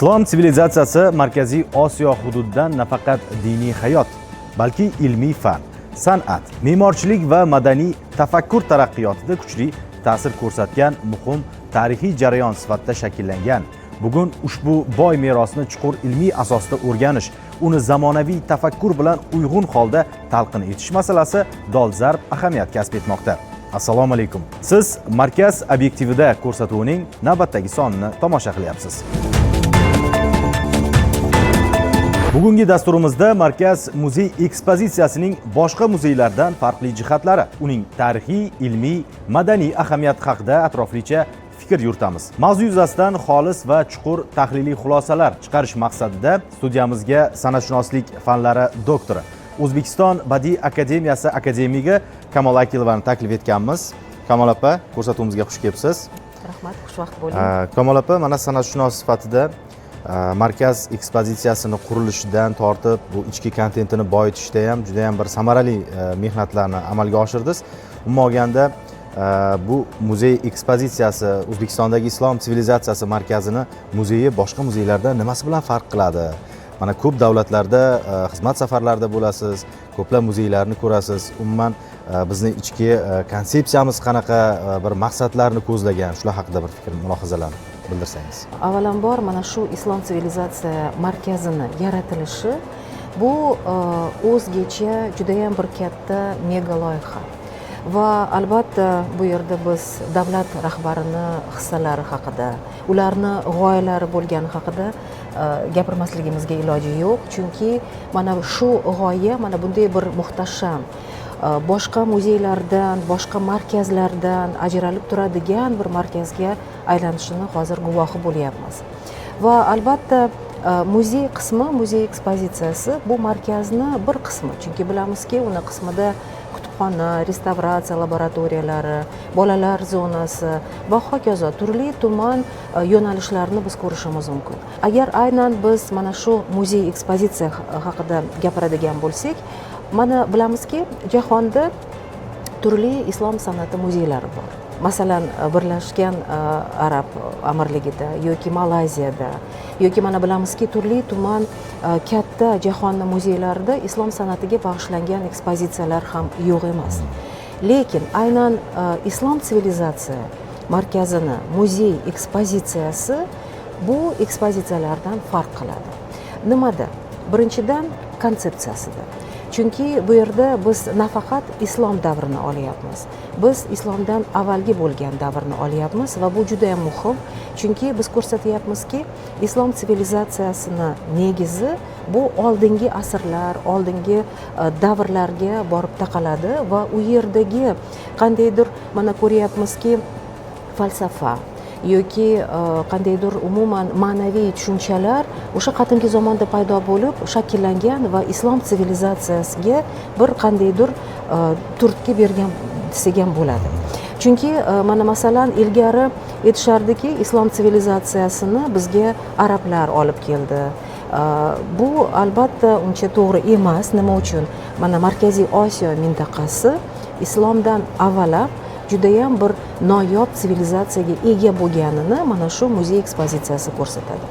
Islom sivilizatsiyasi Markaziy Osiyo hududidan nafaqat diniy hayot, balki ilmiy fan, san'at, me'morchilik va madaniy tafakkur taraqqiyotida kuchli ta'sir ko'rsatgan muhim tarixiy jarayon sifatida shakllangan. Bugun ushbu boy merosni chuqur ilmiy asosda o'rganish, uni zamonaviy tafakkur bilan uyg'un holda talqin etish masalasi dolzarb ahamiyat kasb etmoqda. Assalomu alaykum. Siz Markaz obyektivida ko'rsatuvining navbatdagi sonini tomosha qilyapsiz. Bugungi dasturimizda Markaz muzey ekspozitsiyasining boshqa muzeylardan farqli jihatlari, uning tarixiy, ilmiy, madaniy ahamiyati haqida atroflicha fikr yuritamiz. Mavzu yuzasidan xolis va chuqur tahliliy xulosalar chiqarish maqsadida studiyamizga san'atshunoslik fanlari doktori, O'zbekiston Badiiy akademiyasi akademigi Kamola Akilovani taklif etganmiz. Kamola opa, ko'rsatuvimizga xush kelibsiz. Rahmat, xushvaqt bo'ling. Kamola opa, mana san'atshunos sifatida markaz ekspozitsiyasini qurilishidan tortib bu ichki kontentini boyitishda ham juda ham bir samarali mehnatlarni amalga oshirdingiz. Umuman olganda, bu muzey ekspozitsiyasi, O'zbekistondagi Islom sivilizatsiyasi markazini muzeyi boshqa muzeylardan nimasi bilan farq qiladi? Mana ko'p davlatlarda xizmat safarlarida bo'lasiz, ko'plab muzeylarni ko'rasiz. Umuman, bizni ichki konsepsiyamiz qanaqa bir maqsadlarni ko'zlagan, shular haqida bir fikr mulohazalarni bildirsangiz. Avvalambor, mana shu Islom sivilizatsiya markazini yaratilishi bu o'zgacha, judayam bir katta mega loyiha va albatta bu yerda biz davlat rahbarini hissalari haqida, ularni g'oyalari bo'lgani haqida gapirmasligimizga iloji yo'q, chunki mana shu g'oya mana bunday bir muhtasham, boshqa muzeylardan, boshqa markazlardan ajralib turadigan bir markazga aylanishini hozir guvohi bo'lyapmiz. Va albatta muzey qismi, muzey ekspozitsiyasi bu markazni bir qismi, chunki bilamizki, uni qismida kutubxona, restavratsiya laboratoriyalari, bolalar zonasi va hokazo turli tuman yo'nalishlarni biz ko'rishimiz mumkin. Agar aynan biz mana shu muzey ekspozitsiya haqida gapiradigan bo'lsak, mana bilamizki, jahonda turli islom san'ati muzeylari bor. Masalan, Birlashgan Arab Amirligida yoki Malayziyada, yoki mana bilamizki, turli tuman katta jahonni muzeylarida islom san'atiga bag'ishlangan ekspozitsiyalar ham yo'q emas. Lekin aynan Islom sivilizatsiya markazini muzey ekspozitsiyasi bu ekspozitsiyalardan farq qiladi. Nimada? Birinchidan, konsepsiyasida, chunki bu yerda biz nafaqat islom davrini olyapmiz, biz islomdan avvalgi bo'lgan davrni olyapmiz va bu juda yam muhim, chunki biz ko'rsatyapmizki, islom sivilizatsiyasini negizi bu oldingi asrlar, oldingi davrlarga borib taqaladi va u yerdagi qandaydir, mana ko'ryapmizki, falsafa yoki qandaydir umuman ma'naviy tushunchalar o'sha qadimgi zamonda paydo bo'lib, shakllangan va islom sivilizatsiyasiga bir qandaydir turtki bergan desak ham bo'ladi. Chunki mana masalan, ilgari aytishardiki, islom sivilizatsiyasini bizga arablar olib keldi. Bu albatta uncha to'g'ri emas. Nima uchun? Mana Markaziy Osiyo mintaqasi islomdan avval ham judayam bir noyob sivilizatsiyaga ega bo'lganini mana shu muzey ekspozitsiyasi ko'rsatadi.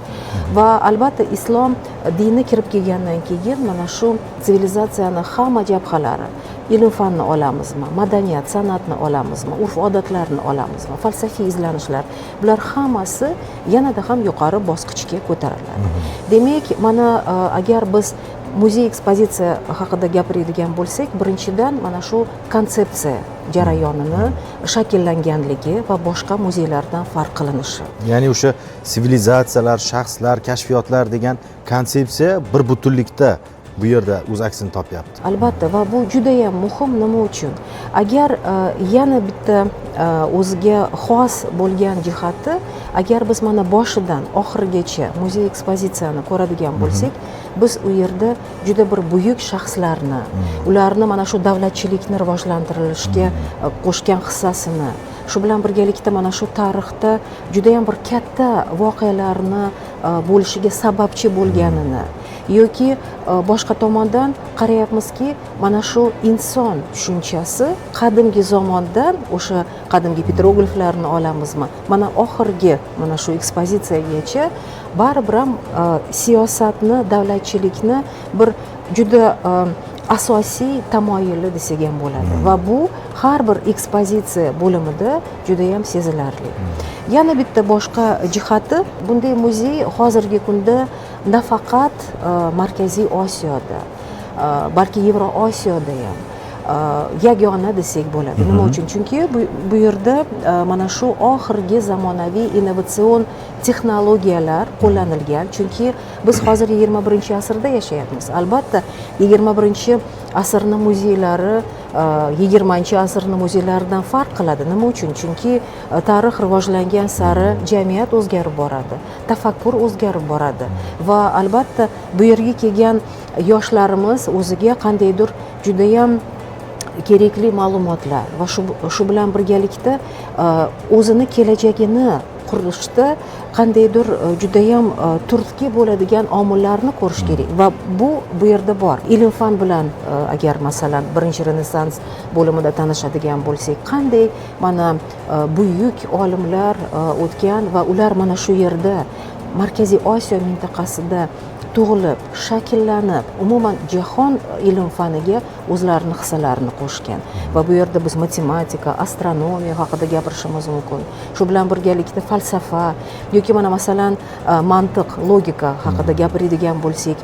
Va albatta islom dini kirib kelgandan keyin mana shu sivilizatsiyani hamma jabhalari, ilm fanni olamizmi, madaniyat, san'atni olamizmi, urf odatlarni olamizmi, falsafiy izlanishlar, bular hammasi yanada ham yuqori bosqichga ko'tariladi. Demak, mana agar biz muzey ekspozitsiya haqida gapiradigan bo'lsak, birinchidan, mana shu konsepsiya jarayonini shakllanganligi va boshqa muzeylardan farq qilinishi. Ya'ni o'sha sivilizatsiyalar, shaxslar, kashfiyotlar degan konsepsiya bir butunlikda bu yerda o'z aksini topyapti. Albatta, va bu judayam muhim. Nima uchun? Agar yana bitta o'ziga xos bo'lgan jihati, agar biz mana boshidan oxirigacha muzey ekspozitsiyani ko'radigan bo'lsak, biz u yerda juda bir buyuk shaxslarni, ularni mana shu davlatchilikni rivojlantirilishga qo'shgan hissasini, shu bilan birgalikda mana shu tarixda judayam bir katta voqealarni bo'lishiga sababchi bo'lganini. Yoki boshqa tomondan qarayapmizki, mana shu inson tushunchasi qadimgi zamondan, o'sha qadimgi petrogliflarni olamizmi, mana oxirgi mana shu ekspozitsiyagacha baribir ham siyosatni, davlatchilikni bir juda asosiy tamoyili desak ham bo'ladi. Va bu har bir ekspozitsiya bo'limida judayam sezilarli. Yana bitta boshqa jihati, bunday muzey hozirgi kunda nafaqat Markaziy Osiyoda, balki Yevroosiyoda ham yagona desak bo'ladi. Nima uchun? Chunki bu yerda mana shu oxirgi zamonaviy innovatsion texnologiyalar qo'llanilgan. Chunki biz hozir 21-asrda yashayapmiz. Albatta, 21-asrni muzeylari 20-asrni muzeylaridan farq qiladi. Nima uchun? Chunki tarix rivojlangan sari jamiyat o'zgarib boradi, tafakkur o'zgarib boradi va albatta bu yerga kelgan yoshlarimiz o'ziga qandaydir judayam kerakli ma'lumotlar va shu bilan birgalikda o'zini kelajagini qurishda qandaydir judayam turtki bo'ladigan omillarni ko'rish kerak va bu yerda bor. Ilm fan bilan agar, masalan, birinchi Renessans bo'limida tanishadigan bo'lsak, qanday mana buyuk olimlar o'tgan va ular mana shu yerda, Markaziy Osiyo mintaqasida tug'ilib, shakllanib, umuman jahon ilm faniga o'zlarini hissalarini qo'shgan. Va bu yerda biz matematika, astronomiya haqida gapirishimiz mumkin, shu bilan birgalikda falsafa yoki mana, masalan, mantiq, logika haqida gapiradigan bo'lsak,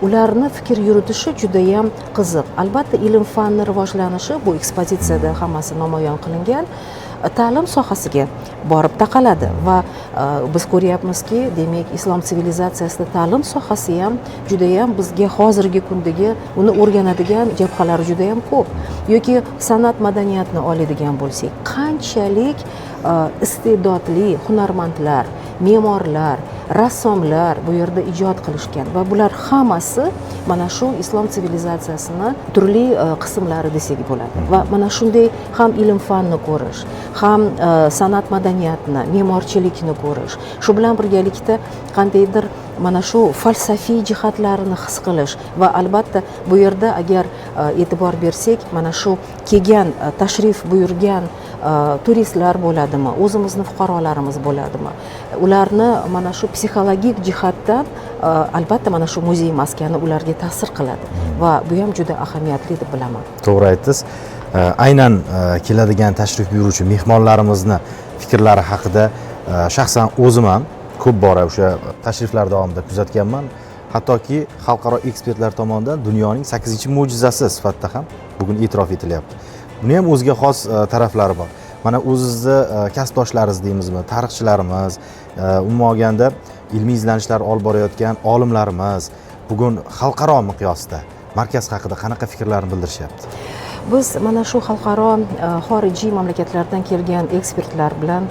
ularni fikr yuritishi judayam qiziq. Albatta, ilm fanni rivojlanishi bu ekspozitsiyada hammasi namoyon qilingan, ta'lim sohasiga borib taqaladi va biz ko'ryapmizki, demak, islom sivilizatsiyasida ta'lim sohasi ham judayam bizga hozirgi kundagi uni o'rganadigan jabhalari judayam ko'p. Yoki san'at madaniyatni oladigan bo'lsak, qanchalik iste'dodli hunarmandlar, me'morlar, rassomlar bu yerda ijod qilishgan va bular hammasi mana shu islom sivilizatsiyasini turli qismlari desak bo'ladi. Va mana shunday ham ilm fanni ko'rish, ham san'at madaniyatni, me'morchilikni ko'rish, shu bilan birgalikda qandaydir mana shu falsafiy jihatlarini his qilish va albatta bu yerda agar e'tibor bersak, mana shu kelgan, tashrif buyurgan turistlar bo'ladimi, o'zimizni fuqarolarimiz bo'ladimi, ularni mana shu psixologik jihatdan albatta mana shu muzey maskani ularga ta'sir qiladi va bu ham juda ahamiyatli deb bilaman. To'g'ri aytdingiz. Aynan keladigan tashrif buyuruvchi mehmonlarimizni fikrlari haqida shaxsan o'zim ham ko'p bora o'sha tashriflar davomida kuzatganman. Hattoki xalqaro ekspertlar tomonidan dunyoning sakkizinchi mo'jizasi sifatida ham bugun e'tirof etilyapti. Buni ham o'ziga xos taraflari bor. Mana o'zizni kasbdoshlaringiz deymizmi, tarixchilarimiz, umuman olganda ilmiy izlanishlar olib borayotgan olimlarimiz bugun xalqaro miqyosda markaz haqida qanaqa fikrlarni bildirishyapti? Biz mana shu xalqaro, xorijiy mamlakatlardan kelgan ekspertlar bilan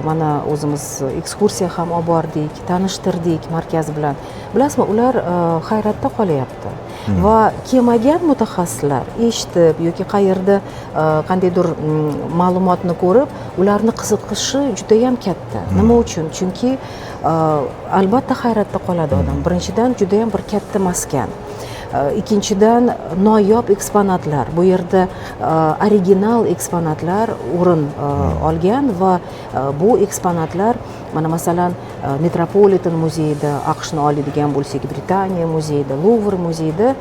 mana o'zimiz ekskursiya ham olib bordik, tanishtirdik markaz bilan. Bilasizmi, ular hayratda qolyapti va kelmagan mutaxassislar eshitib yoki qayerda qandaydir ma'lumotni ko'rib, ularni qiziqishi judayam katta. Nima uchun? Chunki albatta hayratda qoladi odam. Birinchidan, judayam bir katta maskan. Ikkinchidan, noyob eksponatlar. Bu yerda original eksponatlar o'rin olgan va bu eksponatlar mana, masalan, Metropolitan muzeyida, AQShni oladigan bo'lsak, Britaniya muzeyida, Luvr muzeyida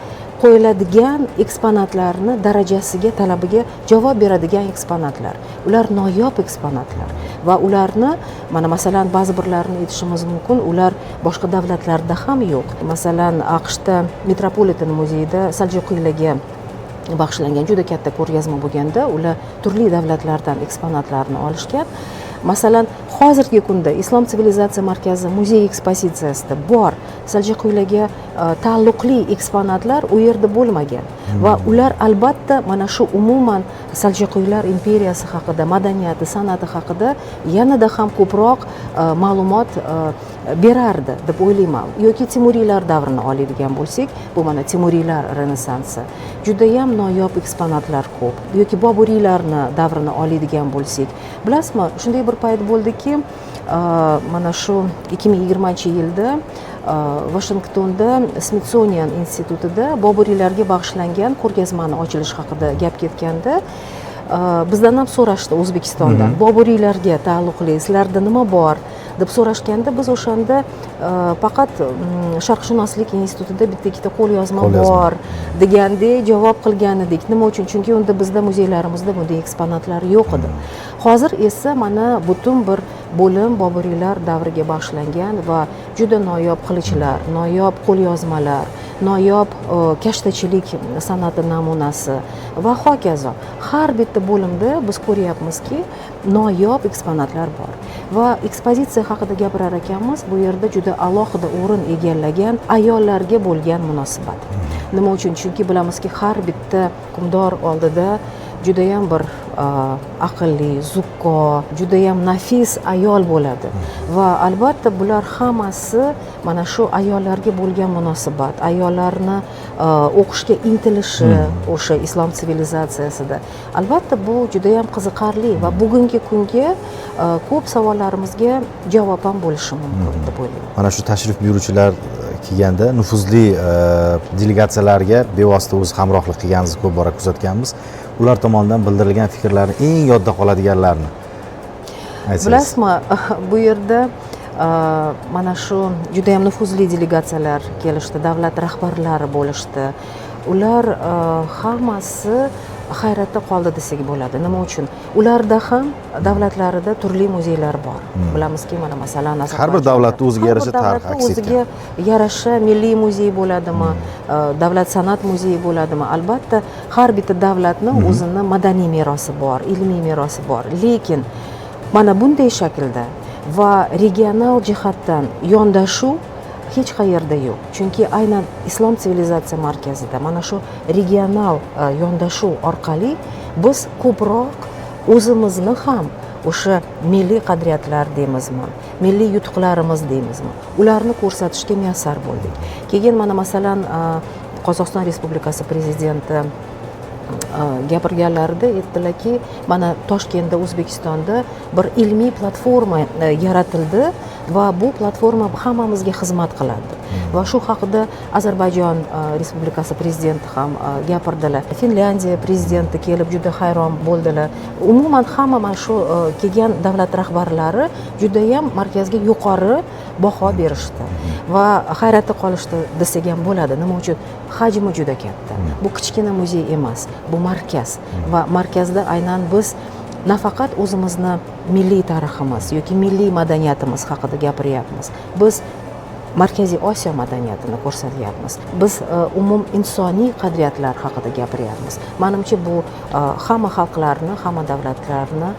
qo'yiladigan eksponatlarni darajasiga, talabiga javob beradigan eksponatlar. Ular noyob eksponatlar va ularni mana, masalan, ba'zi birlarini aytishimiz mumkin, ular boshqa davlatlarda ham yo'q. Masalan, AQShda Metropolitan muzeyida Saljuqiylarga bag'ishlangan juda katta ko'rgazma bo'lganda, ular turli davlatlardan eksponatlarni olishgan. Masalan, hozirgi kunda Islom sivilizatsiya markazi muzey ekspozitsiyasida bor Saljuqiylarga taalluqli eksponatlar u yerda bo'lmagan va ular albatta mana shu umuman Saljuqiylar imperiyasi haqida, madaniyati, san'ati haqida yanada ham ko'proq ma'lumot berardi deb o'ylayman. Yoki Temuriylar davrini oladigan bo'lsak, bu mana Temuriylar renessansi, judayam noyob eksponatlar ko'p. Yoki Boburiylarni davrini oladigan bo'lsak, bilasizmi, shunday bir payt bo'ldiki, mana shu 2020-yilda Vashingtonda Smithsonian institutida Boburiylarga bag'ishlangan ko'rgazmani ochilishi haqida gap ketganda, bizdan ham so'rashdi O'zbekistondan, Boburiylarga taalluqli sizlarda nima bor deb so'rashganda, biz o'shanda faqat Sharqshunoslik institutida bitta ikkita qo'lyozma bor degandek javob qilgan edik. Nima uchun? Chunki unda bizda muzeylarimizda bunday eksponatlar yo'q edi. Hozir esa mana butun bir bo'lim Boburiylar davriga bag'ishlangan va juda noyob qilichlar, noyob qo'lyozmalar, noyob kashtachilik san'ati namunasi va hokazo. Har bitta bo'limda biz ko'ryapmizki, noyob eksponatlar bor. Va ekspozitsiya haqida gapirar ekanmiz, bu yerda juda alohida o'rin egallagan ayollarga bo'lgan munosabat. Nima uchun? Chunki bilamizki, har bitta hukmdor oldida judayam bir aqlli, zukko, judayam nafis ayol bo'ladi. Va albatta bular hammasi mana shu ayollarga bo'lgan munosabat, ayollarni o'qishga intilishi o'sha islom sivilizatsiyasida. Albatta bu judayam qiziqarli va bugungi kunga ko'p savollarimizga javob ham bo'lishi mumkin deb o'ylayman. Mana shu tashrif buyuruvchilar kelganda nufuzli delegatsiyalarga bevosita o'zi hamrohlik qilganingizni ko'p bora kuzatganmiz. Ular tomonidan bildirilgan fikrlarni eng yodda qoladiganlarini aytsangiz. Bilasizmi, bu yerda mana shu judayam nufuzli delegatsiyalar kelishdi, davlat rahbarlari bo'lishdi. Ular hammasi hayratda qoldi desak bo'ladi. Nima uchun? Ularda ham davlatlarida turli muzeylar bor. Bilamizki, mana masalan, Har bir davlatda o'ziga yarasha tarix aks etgan. O'ziga yarasha milliy muzey bo'ladimi, davlat san'at muzeyi bo'ladimi? Albatta, har bitta davlatni o'zini madaniy merosi bor, ilmiy merosi bor. Lekin mana bunday shaklda va regional jihatdan yondashuv hech qayerda yo'q. Chunki aynan Islom sivilizatsiya markazida mana shu regional yondashuv orqali biz ko'proq o'zimizni ham o'sha milliy qadriyatlar deymizmi, milliy yutuqlarimiz deymizmi, ularni ko'rsatishga muyassar bo'ldik. Keyin mana masalan, Qozog'iston Respublikasi prezidenti gapirganlarida aytdilarki, mana Toshkentda, O'zbekistonda bir ilmiy platforma yaratildi va bu platforma hammamizga xizmat qiladi. Va shu haqida Ozarbayjon Respublikasi prezidenti ham gapirdilar. Finlyandiya prezidenti kelib juda hayron bo'ldilar. Umuman hamma mana shu kelgan davlat rahbarlari judayam markazga yuqori baho berishdi va hayratda qolishdi desak ham bo'ladi. Nima uchun? Hajmi juda katta. Bu kichkina muzey emas, bu markaz. Va markazda aynan biz nafaqat o'zimizni milliy tariximiz yoki milliy madaniyatimiz haqida gapiryapmiz. Biz Markaziy Osiyo madaniyatini ko'rsatyapmiz. Biz umum insoniy qadriyatlar haqida gapiryapmiz. Manimcha, bu hamma xalqlarni, hamma davlatlarni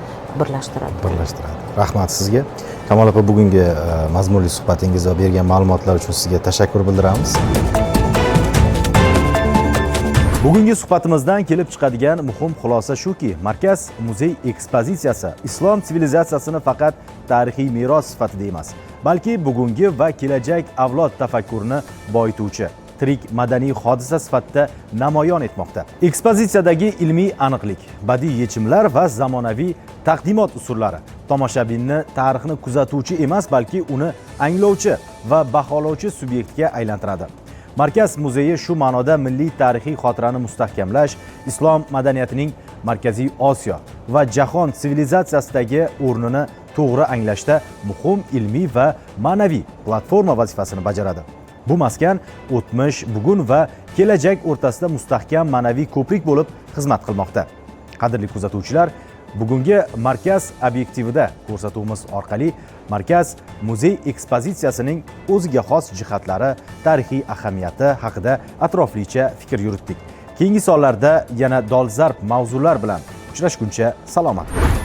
birlashtiradi. Birlashtiradi. Rahmat sizga. Kamol opa, bugungi mazmunli suhbatingiz va bergan ma'lumotlar uchun sizga tashakkur bildiramiz. Bugungi suhbatimizdan kelib chiqadigan muhim xulosa shuki, markaz muzey ekspozitsiyasi islom sivilizatsiyasini faqat tarixiy meros sifatida emas, balki bugungi va kelajak avlod tafakkurini boyituvchi tirik madaniy hodisa sifatida namoyon etmoqda. Ekspozitsiyadagi ilmiy aniqlik, badiiy yechimlar va zamonaviy taqdimot usullari tomoshabinni tarixni kuzatuvchi emas, balki uni anglovchi va baholovchi subyektga aylantiradi. Markaz muzeyi shu ma'noda milliy tarixiy xotirani mustahkamlash, islom madaniyatining Markaziy Osiyo va jahon sivilizatsiyasidagi o'rnini to'g'ri anglashda muhim ilmiy va ma'naviy platforma vazifasini bajaradi. Bu maskan o'tmish, bugun va kelajak o'rtasida mustahkam ma'naviy ko'prik bo'lib xizmat qilmoqda. Qadrli kuzatuvchilar, bugungi Markaz obyektivida ko'rsatuvimiz orqali Markaz muzey ekspozitsiyasining o'ziga xos jihatlari, tarixiy ahamiyati haqida atroflicha fikr yuritdik. Keyingi sonlarda yana dolzarb mavzular bilan uchrashguncha salomat bo'ling.